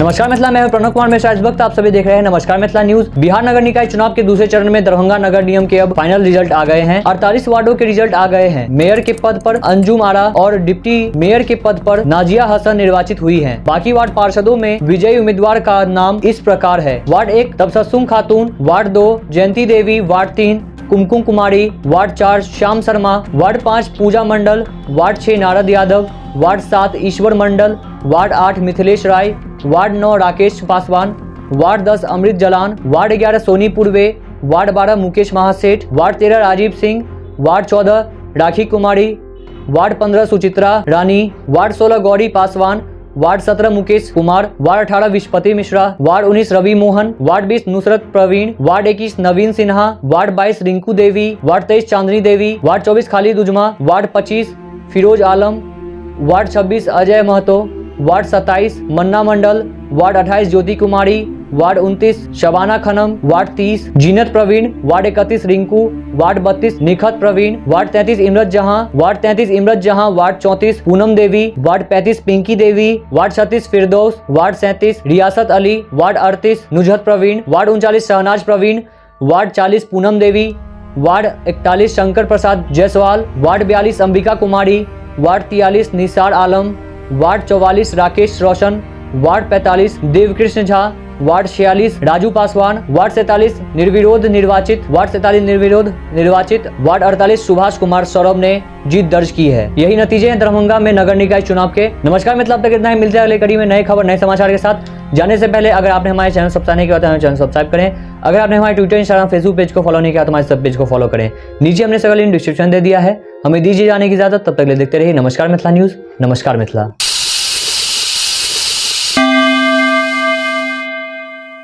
नमस्कार मिथिला, मैं हूं प्रणव कुमार मिश्रा। इस वक्त आप सभी देख रहे हैं नमस्कार मिथिला न्यूज। बिहार नगर निकाय चुनाव के दूसरे चरण में दरभंगा नगर निगम के अब फाइनल रिजल्ट आ गए हैं। 48 वार्डों के रिजल्ट आ गए हैं। मेयर के पद पर अंजुम आरा और डिप्टी मेयर के पद पर नाजिया हसन निर्वाचित हुई हैं। बाकी वार्ड पार्षदों में विजयी उम्मीदवार का नाम इस प्रकार है। Ward 1 Tabassum Khatoon, ward 2 Jayanti Devi, ward 3 Kumkum Kumari, ward 4 Shyam Sharma, ward 5 Puja Mandal, ward 6 Narad Yadav, ward 7 Ishwar Mandal, ward 8 Mithilesh Rai, ward 9 Rakesh Paswan, ward 10 Amrit Jalan, ward 11 Soni Purve, ward 12 Mukesh Mahaseth, ward 13 Rajeev Singh, ward 14 Rakhi Kumari, ward 15 Suchitra Rani, ward 16 Gauri Paswan, ward 17 Mukesh Kumar, ward 18 Vishwapati Mishra, ward 19 Ravi Mohan, ward 20 Nusrat Praveen, ward 21 Naveen Sinha, ward 22 Rinku Devi, ward 23 Chandni Devi, ward 24 Khalid Uzma, ward 25 Firoz Alam, ward 26 Ajay Mahto, ward 27 Manna Mandal, ward 28 Jyoti Kumari, ward 29 Shabana Khanam, ward 30 Zeenat Praveen, ward 31 Rinku, ward 32 Nikhat Praveen, ward 33 Imrat Jahan, ward 33 Imrat Jahan, ward 34 Poonam Devi, ward 35 Pinky Devi, ward 36 Firdaus, ward 37 Riyasat Ali, ward 38 Nuzhat Praveen, ward 39 Shahnaz Praveen, ward 40 Poonam Devi, ward 41 Shankar Prasad Jaiswal, ward 42 Ambika Kumari, ward 43 Nisar Alam, ward 44 Rakesh Roshan, ward 45 Devkrishna Jha, ward 46 Raju Paswan, ward 47 निर्विरोध निर्वाचित, ward 47 निर्विरोध निर्वाचित, ward 48 Subhash Kumar Saurabh ने जीत दर्ज की है। यही नतीजे हैं दरभंगा में नगर निकाय चुनाव के। नमस्कार मिथिला, अब तक इतना ही। मिलते हैं अगले कड़ी में नई खबर नए समाचार के साथ। जाने से पहले अगर आपने हमारे चैनल सब्सक्राइब नहीं किया तो हमारे चैनल सब्सक्राइब करें। अगर आपने हमारे ट्विटर, इंस्टाग्राम, फेसबुक पेज को फॉलो नहीं किया तो हमारे सब पेज को फॉलो करें। नीचे हमने सगल लिंक डिस्क्रिप्शन दे दिया है। हमें दीजिए जाने की इजाजत, तब तक ले देखते रहिए नमस्कार मिथिला न्यूज। नमस्कार मिथिला।